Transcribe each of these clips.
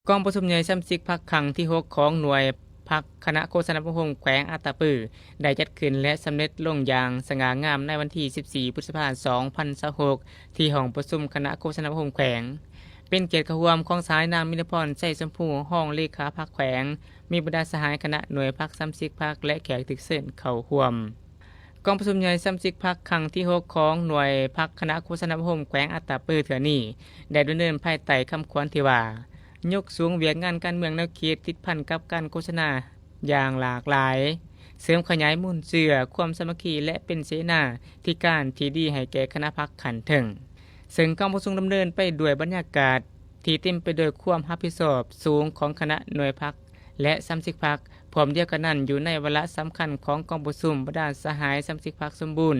ກອງປະຊຸມໃຫຍ່ສະມາຊິກພັກຄັ້ງທີຫົກ ຂອງໜ່ວຍພັກຄະນະໂຄສະນາອົບຮົມແຂວງອັດຕະປື ໄດ້ຈັດຂຶ້ນ ແລະ ສຳເລັດລົງຢ່າງສະຫງ່າງາມໃນວັນທີສິບສີ່ ພຶດສະພາ ສອງພັນຊາວຫົກ ທີ່ຫ້ອງປະຊຸມຄະນະໂຄສະນາອົບຮົມແຂວງ. ເປັນກຽດເຂົ້າຮ່ວມຂອງສະຫາຍນາງມິນນະພອນ ໄຊຊົມພູ ຮອງເລຂາພັກແຂວງ, ມີບັນດາສະຫາຍຄະນະໜ່ວຍພັກສະມາຊິກພັກ ແລະ ແຂກຖືກເຊີນເຂົ້າຮ່ວມ. ກອງປະຊຸມໃຫຍ່ສະມາຊິກພັກຄັ້ງທີຫົກ ຂອງໜ່ວຍພັກຄະນະໂຄສະນາອົບຮົມແຂວງອັດຕະປືເທື່ອນີ້ ໄດ້ດຳເນີນພາຍໃຕ້ຄຳຂວັນທີ່ວ່າ ຍົກສູງວຽກງານການເມືອງແນວຄິດຕິດພັນກັບການໂຄສະນາຢ່າງຫຼາກຫຼາຍ, ເສີມຂະຫຍາຍມູນເຊື້ອຄວາມສາມັກຄີ ແລະ ເປັນເສນາທິການທີ່ດີໃຫ້ແກ່ຄະນະພັກຂັ້ນເທິງ. ເຊິ່ງກອງປະຊຸມດຳເນີນໄປດ້ວຍບັນຍາກາດທີ່ເຕັມໄປດ້ວຍຄວາມຮັບຜິດຊອບສູງຂອງຄະນະໜ່ວຍພັກ ແລະ ສະມາຊິກພັກ. ພ້ອມດຽວກັນນັ້ນ, ຢູ່ໃນວາລະສຳຄັນຂອງກອງປະຊຸມ, ບັນດາສະຫາຍສະມາຊິກພັກສົມບູນ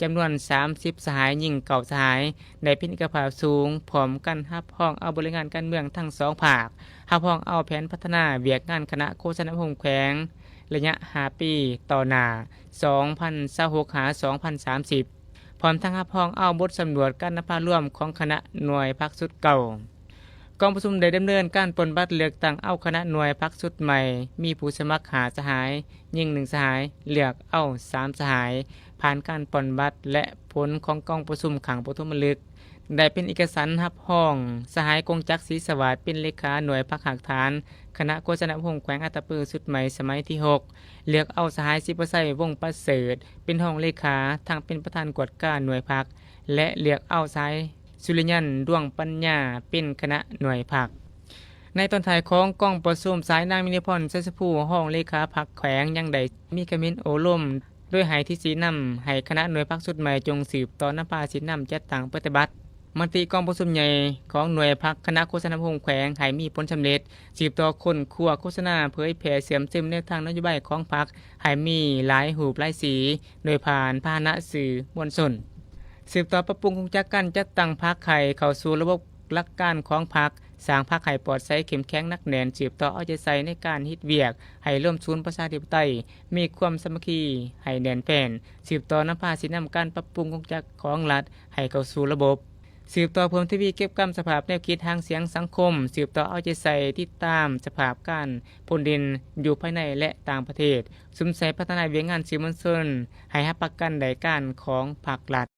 ຈຳນວນສາມສິບສະຫາຍ, ຍິງເກົ້າສະຫາຍ, ໄດ້ເປັນເອກະພາບສູງ, ພ້ອມກັນຮັບຮອງເອົາບໍລິຫານງານການເມືອງທັງສອງພາກ, ຮັບຮອງເອົາແຜນພັດທະນາວຽກງານຄະນະໂຄສະນາອົບຮົມແຂວງໄລຍະຫ້າປີຕໍ່ໜ້າ ສອງພັນຊາວຫົກ ຫາ ສອງພັນສາມສິບ ພ້ອມທັງຮັບຮອງເອົາບົດສຳຫຼວດການນຳພາລວມຂອງຄະນະໜ່ວຍພັກຊຸດເກົ່າ. ກອງປະຊຸມໄດ້ດຳເນີນການປ່ອນບັດເລືອກຕັ້ງເອົາຄະນະໜ່ວຍພັກຊຸດໃໝ່, ມີຜູ້ສະໝັກຫ້າສະຫາຍ, ຍິງໜຶ່ງສະຫາຍ, ເລືອກເອົາສາມສະຫາຍ, ຜ່ານການປ່ອນບັດ ແລະ ຜົນຂອງກອງປະຊຸມຄັ້ງປະຖົມມະລຶກ ໄດ້ເປັນເອກະສັນຮັບຮອງສະຫາຍ ກົງຈັກ ສີສະຫວາດ ເປັນເລຂາໜ່ວຍພັກຮາກຖານ ຄະນະໂຄສະນາອົບຮົມແຂວງອັດຕະປືຊຸດໃໝ່ສະໄໝທີຫົກ, ເລືອກເອົາສະຫາຍ ສິບປະໄຊ ວົງປະເສີດ ເປັນຮອງເລຂາ, ທັງເປັນປະທານກວດກາໜ່ວຍພັກ ແລະ ເລືອກເອົາສະຫາຍ ສຸລິຍັນ ດວງປັນຍາ ເປັນຄະນະໜ່ວຍພັກ. ໃນຕອນທ້າຍຂອງກອງປະຊຸມ, ສະຫາຍນາງມິນິພອນ ໄຊຊະພູ ຮອງເລຂາພັກແຂວງ ຍັງໄດ້ມີຄຳເຫັນໂອ້ລົມ ໂດຍໃຫ້ທິດຊີ້ນຳໃຫ້ຄະນະໜ່ວຍພັກຊຸດໃໝ່ ຈົ່ງສືບຕໍ່ນຳພາຊີ້ນຳຈັດຕັ້ງປະຕິບັດມະຕິກອງປະຊຸມໃຫຍ່ຂອງໜ່ວຍພັກຄະນະໂຄສະນາອົບຮົມແຂວງໃຫ້ມີຜົນສຳເລັດ, ສືບຕໍ່ຄົ້ນຄວ້າໂຄສະນາເຜີຍແຜ່ເຊື່ອມຊຶມແນວທາງນະໂຍບາຍຂອງພັກໃຫ້ມີຫຼາຍຮູບຫຼາຍສີ ໂດຍຜ່ານພາຫະນະສື່ມວນຊົນ, ສືບຕໍ່ປັບປຸງໂຄງຈັກການຈັດຕັ້ງພັກໃຫ້ເຂົ້າສູ່ລະບົບຫຼັກການຂອງພັກ, ສ້າງພັກໃຫ້ປອດໃສ, ເຂັ້ມແຂງ, ໜັກແໜ້ນ, ສືບຕໍ່ເອົາໃຈໃສ່ໃນການເຮັດວຽກໃຫ້ລວມສູນປະຊາທິປະໄຕ, ມີຄວາມສາມັກຄີໃຫ້ແໜ້ນແຟ້ນ, ສືບຕໍ່ນຳພາຊີ້ນຳການປັບປຸງໂຄງຈັກຂອງລັດໃຫ້ເຂົ້າສູ່ລະບົບ, ສືບຕໍ່ເພີ່ມທະວີເກັບກຳສະພາບແນວຄິດຫາງສຽງສັງຄົມ, ສືບຕໍ່ເອົາໃຈໃສ່ຕິດຕາມສະພາບການພົ້ນເດັ່ນຢູ່ພາຍໃນ ແລະ ຕ່າງປະເທດ, ສຸມໃສ່ພັດທະນາວຽກງານສື່ມວນຊົນໃຫ້ຮັບປະກັນໄດ້ການຂອງພັກລັດ.